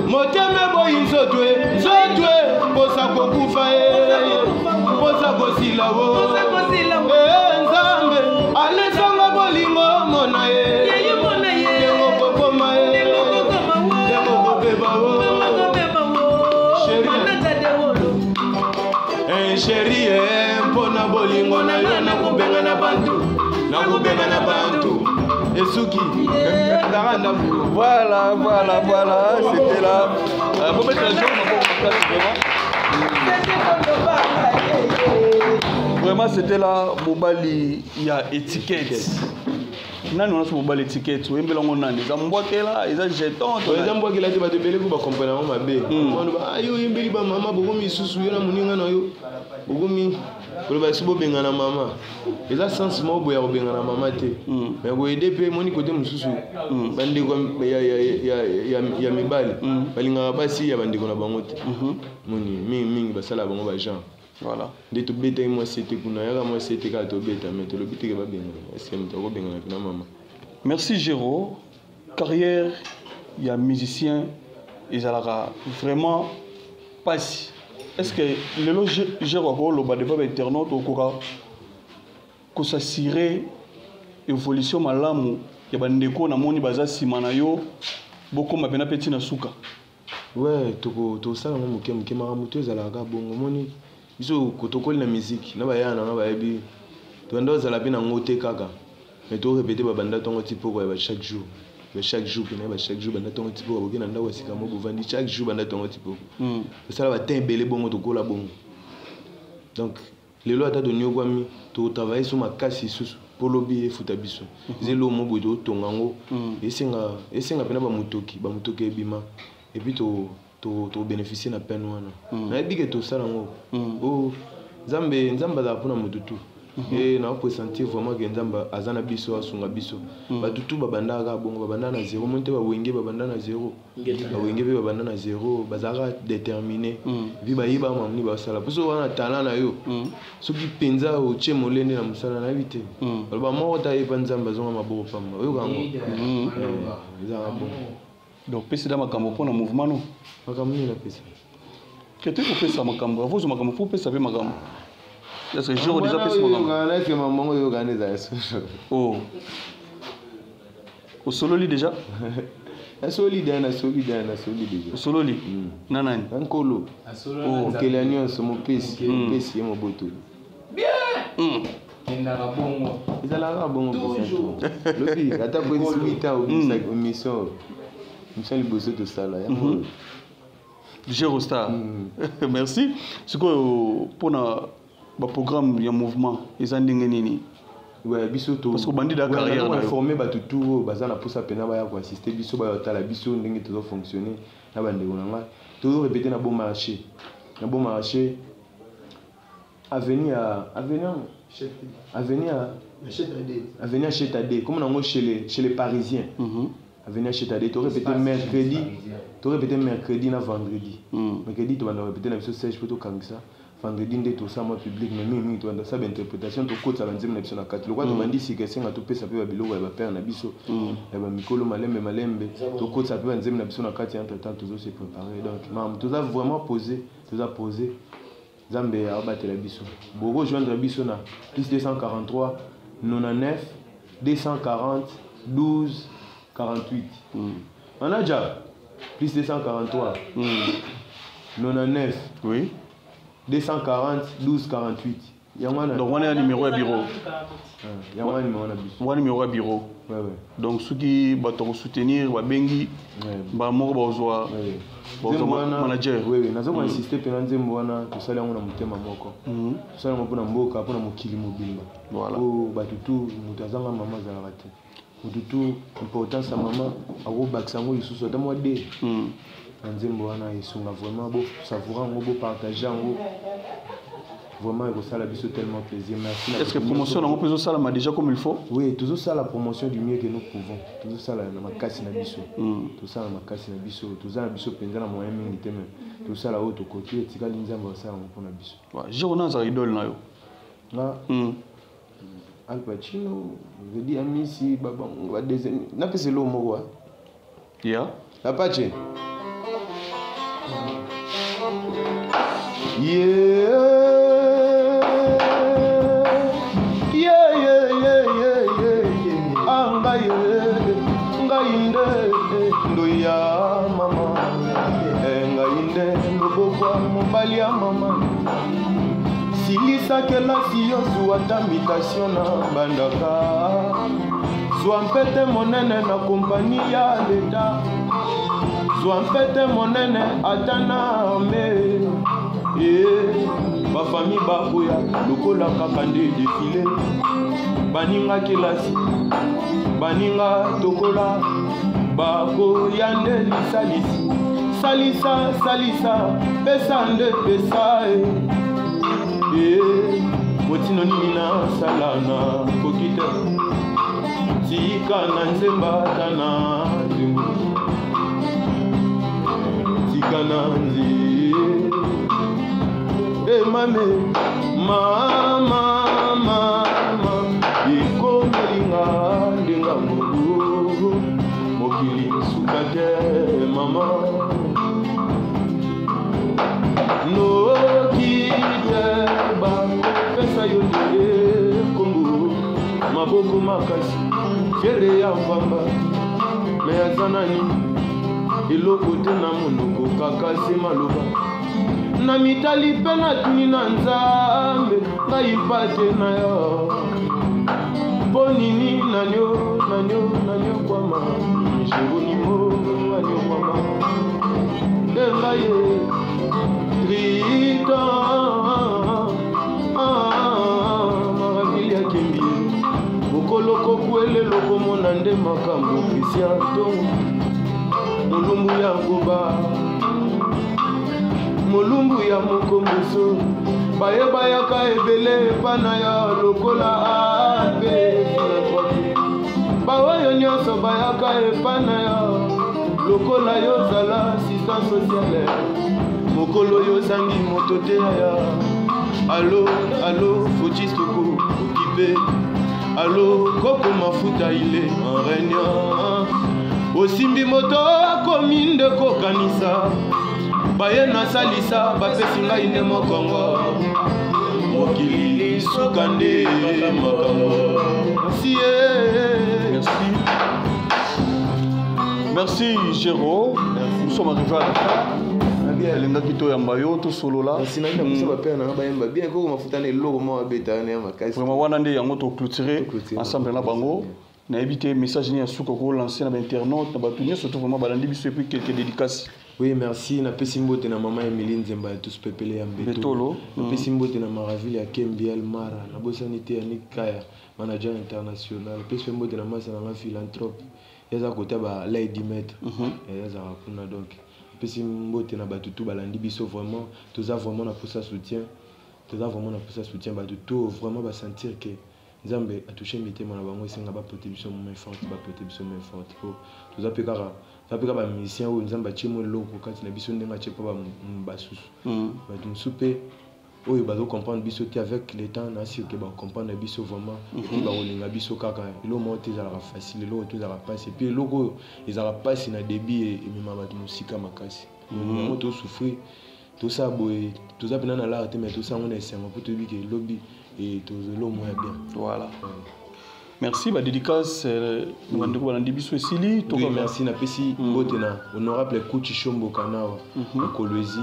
motema eboyi nzoto e, nzoto e, posa kokufa e, posa kosila o. Nzambe alesanga bolingo mona e, ndenge okokoma e, ndenge okobeba o. Chérie, mpona bolingo na yo nakobenga na bantu, nakobenga na bantu. Esuki. Voilà, voilà, voilà, c'était là. Bon, mettre la jour, place vraiment. Vraiment, c'était là, mobali, il y a étiquette. Nani on a ce mobali étiquette, oyembela ngo nani, eza mbwakela, eza jeton, eza mbwakela te, bato ebele ko bakomprendre yango mabe. Ba yo oyembeli ba mama bokomi lisusu yo na moninga na yo, bokomi koloba esi bobengana mama. Eza sens moko boye ya kobengana mama te. Mais koyede mpe moni kote mosusu, bandeko ya mibali balingaka basi ya bandeko na bango te. Moni mingi mingi basalaka bango ba genre. Voilà. Nde tobetaki mwasi ete kuna, yaka mwasi ete kaka tobeta, mais tolobi teke babengana. Est-ce que moto akobengana mpena mama? Merci Géro. Carrière ya musicien ezalaka vraiment pasi. Est-ce que lelo Géro akoloba devant ba internaute okoka kosassurer évolution malamu ya bandeko na moni baza nsima na yo bokoma pena pe ntina suka? Ouais, tosala yango moke moke, makambo to ezalaka bongo. Moni biso tokoli na musique na bayana na bayebi tobanda ozala mpe nango te kaka, mais torépéte babanda ntongo ti poko ya ba chaque jour, ba chaque jour pena ba chaque jour banda ntongo ti poko, boke na ndako ya sika mo bovandi chaque jour banda ntongo ti poko, tosala batin ebele bongo tokola bongo. Donc lelo ata toniokwami, totravaille so makasi lisusu mpo lobi efuta biso. Eza eloko mo boye totonga yango, esenga mpena bamotoki, bamotoki ebima et puis Tobénéficie na peine wana. Nayebi ke tosala yango. O Nzambe, Nzambe azala mpona motu tu. E naopresentir vraiment ke Nzambe aza na biso, asunga biso. Bato tu babandaka kaka bongo, babanda na zéro. Moni te, bawenge babanda na zéro, bawenge mpe babanda na zéro, bazalaka déterminé, puis bayeba mamoni basala. Mposo wana talent na yo, soki mpenza otie molende na mosala, nayebi te. Baloba moko ta yepa Nzambe azonga maboko pamba. Oyoka yango, ezalaka bongo. Donc pesela makambo mpona mouvement no. Makambo nini napesa? Kete kopesa makambo, avozwa makambo fo opesa mpe makambo. Est-ce que jour déjà pesa makambo? Nake mamango oyokana ezala solo. Oh, osololi déjà? Nasoli déjà, nasoli déjà, nasoli déjà. Osololi na nani? Na Nkolo. Oh. Mokeli ya nyonso, mopesi, mopesi ye moboto. Kendaka bongo. Ezalaka bongo. Toujours. Lobi ata po 8 ans obimisa émission, émission liboso tosala yango. Gero Star, merci. Sikoyo mpona baprogramme ya mouvement eza ndenge nini? Ouais, biso to Parce que obandi da carrière na yo. Informer bato tu oyo baza na mposa mpena baya koassiste biso, baya kotala biso ndenge tozofonctionne na bandeko na ngai. Tozorépéte na Bon Marché, na Bon Marché, avenue ya avenue avenue ya avenue ya Chetade, comme nango chez les Parisiens. Avenue ya Chetade, torépéte mercredi, torépéte mercredi na vendredi. Mercredi tobanda korépéte na biso sèche mpo tokangisa. Vendredi nde tosala mwa public, mais mingimingi tobanda kosala bainterprétation, tokotisa banzembo na biso na kati. Lokola tobandi sika, esenga topesa mpe babiloko ya bapère na biso ya bamikolo, malembe malembe tokotisa mpe banzembo na biso na kati. Entre temps tozose préparer. Donc makambo toza vraiment posé, toza posé. Nzambe aobatela biso. Bokojoindre biso na plus 243 99 240 12 48. Manager, plus 243 99 240 12 48. Yango wana. Donc wana ya numéro ya bureau? Ah, yango wana numéro na biso. Wana numéro ya bureau? Ouais. Donc soki bato bakosoutenir, babengi bamoko, bazwa bazwa Nzembo wana manager. Oui, naza koinsiste mpena. Nzembo wana tosali yango na motema moko. Tosali yango mpona mboka, mpona mokili mobimba. Po bato tu, moto azanga mama azalaka te. Moto tu, importance ya mama akobakisa yango lisusu ata mwa de na nzembo wana. Esunga vraiment, bosavoure yango, bopartage yango vraiment, ekosala biso tellement plaisir. Merci na Est ce que bato promotion nyonso. nango mpe ezosalama déjà comme il faut? Oui, tozosala promotion du mieux que nous pouvons. Tozosala na makasi na biso. Tosala na makasi na biso. Toza na biso mpenza na moyen mingi te, mais tosala oyo tokoki. Etikali Nzambe asala yango mpona biso. Ouais, Jero azala idole na yo? Nga? Al Pacino, Vedi Amisi, badeuxième napesa eloko moko. Apache. Yeah. Ah, ngai ngai nde ndoi ya mama. Ngai nde loboko ya mobali ya mama. Silisa kelasi, yozwa ata mutation na bandaka, zwa mpete monene na kompani ya leta, zwa mpete monene ata na arme e bafami bakoya lokola kaka nde défilé. Baninga kelasi, baninga tokola, bakoya nde lisalisi. Salisa, salisa, pesa nde pesa e. E motino nini nasala na koki te? Tika na nzemba ata na nzembo, tika na nzi e mame mama mama ekomelinga ndenga mobu mokili suka te mama noki te bakopesa yo nde kombo maboko makasi fiere ya pamba me aza nani eloko te na monoko kaka se maloba na mitali mpe natuni na Nzambe ngai mpate na yo mpo nini nanio nanio naniokwama Jeronimo aniokwama nde ngai ye Triton Maravili akembi mokolo kokwelelo komona nde makambo. Christian Tongo molumbu ya koba. Molumbu ya mokomboso baye bayaka ebele epa na yo lokola ape philanthropie baoyo nyonso bayaka epa na yo lokola yozala assistant sociale mokolo yozangi moto te yaya alo alo fojistoko okipe alo koko mafuta ile en réunion osimbi moto akomi nde kokanisa baye nasalisa bapesi ngai nde mokongo mokili suka nde makambo merci. Merci. Merci Géro. Nous sommes arrivés à la fin. Elengaki toyamba yo tosolola. Merci na ina posa bapere nanga bayemba bien koko mafuta na eloko moko abeta wana ya makasi. Vraiment wana nde yango toclôturer ensemble na bango. Nayebi te message nini ya suka kolancer na bainternaute na bato nyonso to vraiment balandi biso et puis quelques dédicaces. Oui, merci. Napesi mbote na mama Emilie Nzemba ya tous pepele ya Mbetolo. Napesi mbote na Maraville ya Kembiel Mara. Nabosani te Yannick Kaya, manager international. Napesi mbote na masa nanga philanthrope. Yaza kota ba Lady Maître. Yaza kuna donc. Napesi mbote na bato tout balandi biso vraiment. Toza vraiment na posa soutien. Toza vraiment na posa soutien bato tout vraiment ba sentir que Nzambe a touché mitema na bango esenga ba porter biso main forte, ba porter biso main forte. Po toza pe kaka toza pe kaka ba musicien oyo Nzambe atie mo eloko kati na biso ndenge atie pa basusu. Bato mosusu mpe oyo bazo comprendre biso te avec le temps na sûr que ba comprendre biso vraiment et puis bakolinga biso kaka eloko moko te ezalaka facile eloko te ezalaka pasi et puis eloko oyo ezalaka pasi na début emema bato mosika makasi. Yango tosouffrir tosala boye toza mpena na lara te mais tosala yango na esengo mpo toyebi ke lobi et tozelo moko ya bien. Voilà. Merci ba dédicace bandeko balandi biso esili. Oui, merci napesi mbote na honorable Kuchi Shombo Kanawa na Kolwezi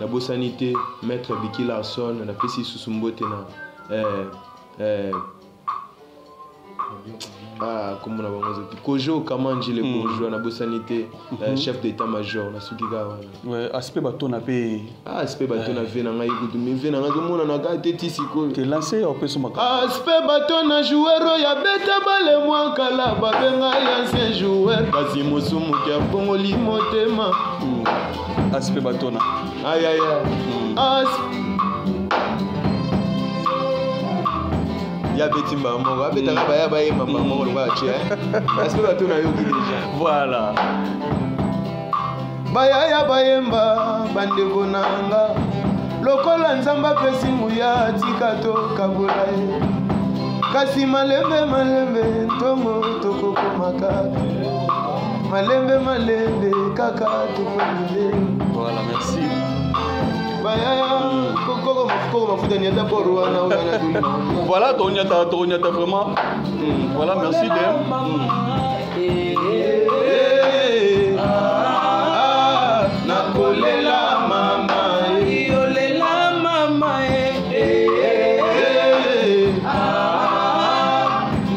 nabosani te maître Biki Larson napesi susu mbote na kombo na bango ezaki Kojo Kamanji le bourgeois nabosani te chef d'état-major nasuki kaka wana. Ouais, aspect bato na pe aspect bato na ve na ngai kutu mais ve na ngai azomonana kaka te ti sikoyo. Te lancé opeso makambo. Aspect bato na joueur oyo abeta bale mwa kala babenga ye ancien joueur kasi mosumuki abongoli motema. Aspect bato na. Aïe aïe aïe. Ya beti mbamoko abetaka baya bayemba mbamoko lokola atie aspect bato na yoki déjà. Voilà. Bayaya bayemba bandeko na nga lokola Nzambe apesi nguya tika tokabola ye kasi malembe malembe ntongo tokokoma kaka malembe malembe kaka tokomile. Voilà, merci. Bayaya koko mafuta niata poro wana wana tuli. Voilà, tonyata vraiment. Voilà, merci Dem. Nakolela mama yolela mama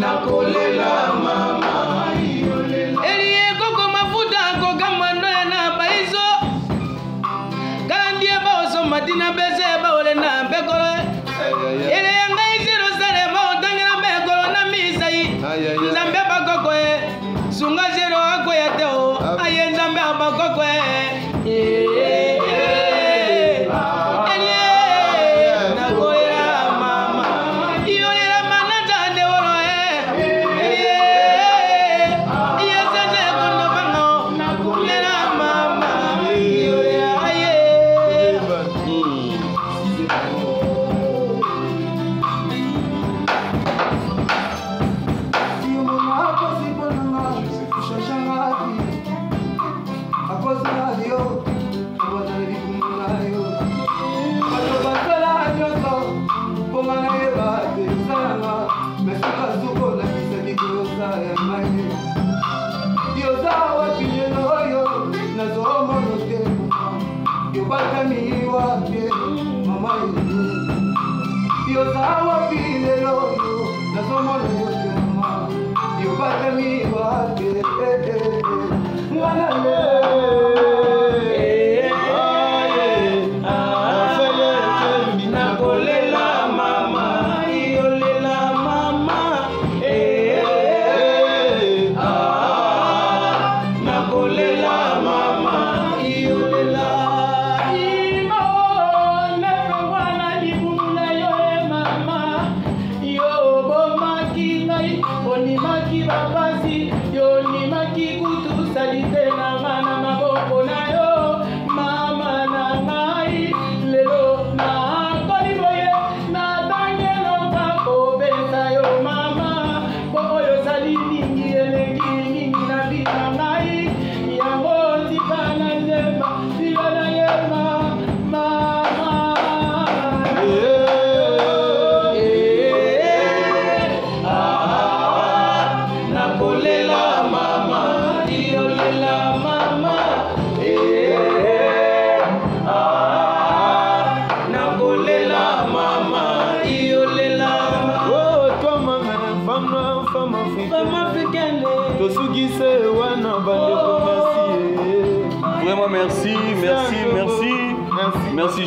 nakolela mama yolela. Elie koko mafuta kokamwa ndoya na baiso kalandie baoso matina bese baole na mbekolo ele yanga Jerusalem otangela mbekolo na misai Nzambe bakoko sunga zero akoya te o aye Nzambe bakoko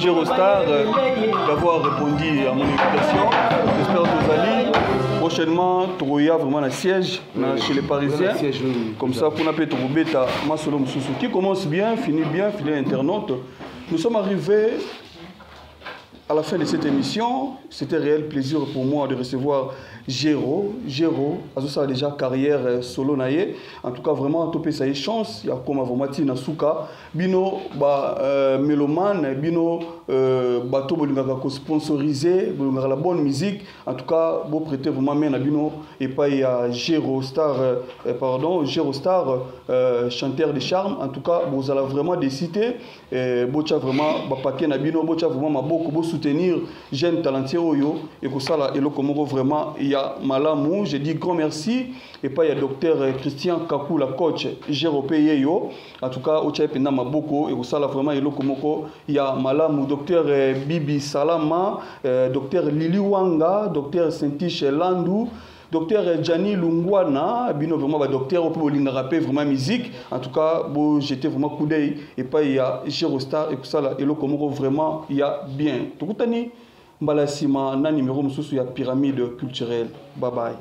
Gérostar d'avoir répondu à mon invitation. J'espère que vous allez prochainement tokoya vraiment na siège na chez les Parisiens. Siège, oui. Comme ça kuna pe tokobeta masolo mosusu. Qui commence bien, finit bien, fidèle internaute. Nous sommes arrivés à la fin de cette émission. C'était réel plaisir pour moi de recevoir Géro. Géro, azosala déjà carrière solo na ye. En tout cas, vraiment, topesa ye chance. Ya koma vraiment na suka. Bino ba mélomane, bino bato bolingaka ko sponsoriser, bolingaka la bonne musique. En tout cas, bo prêter vraiment main na bino epai ya Géro Star, pardon, Géro Star, chanteur de charme. En tout cas, bozala vraiment décidé, botia vraiment ba paquet na bino, botia vraiment maboko, bo soutenir jeune talentueux oyo et kosala eloko moko vraiment ya malamu. Je dis grand merci epai ya docteur Christian Kakula, coach Géro pe yeyo. En tout cas, otia penda maboko et kosala vraiment eloko moko ya malamu. Docteur Bibi Salama, docteur Lili Wanga, docteur Saintiche Landou, docteur Gianni Lungwana, bino vraiment ba docteur oyo bolingaka pe vraiment musique. En tout cas, bo jeter vraiment coup d'œil epai ya Géro Star et kosala eloko moko vraiment ya bien. Tokutani mbala nsima na numéro mosusu ya Pyramide Culturelle. Bye bye.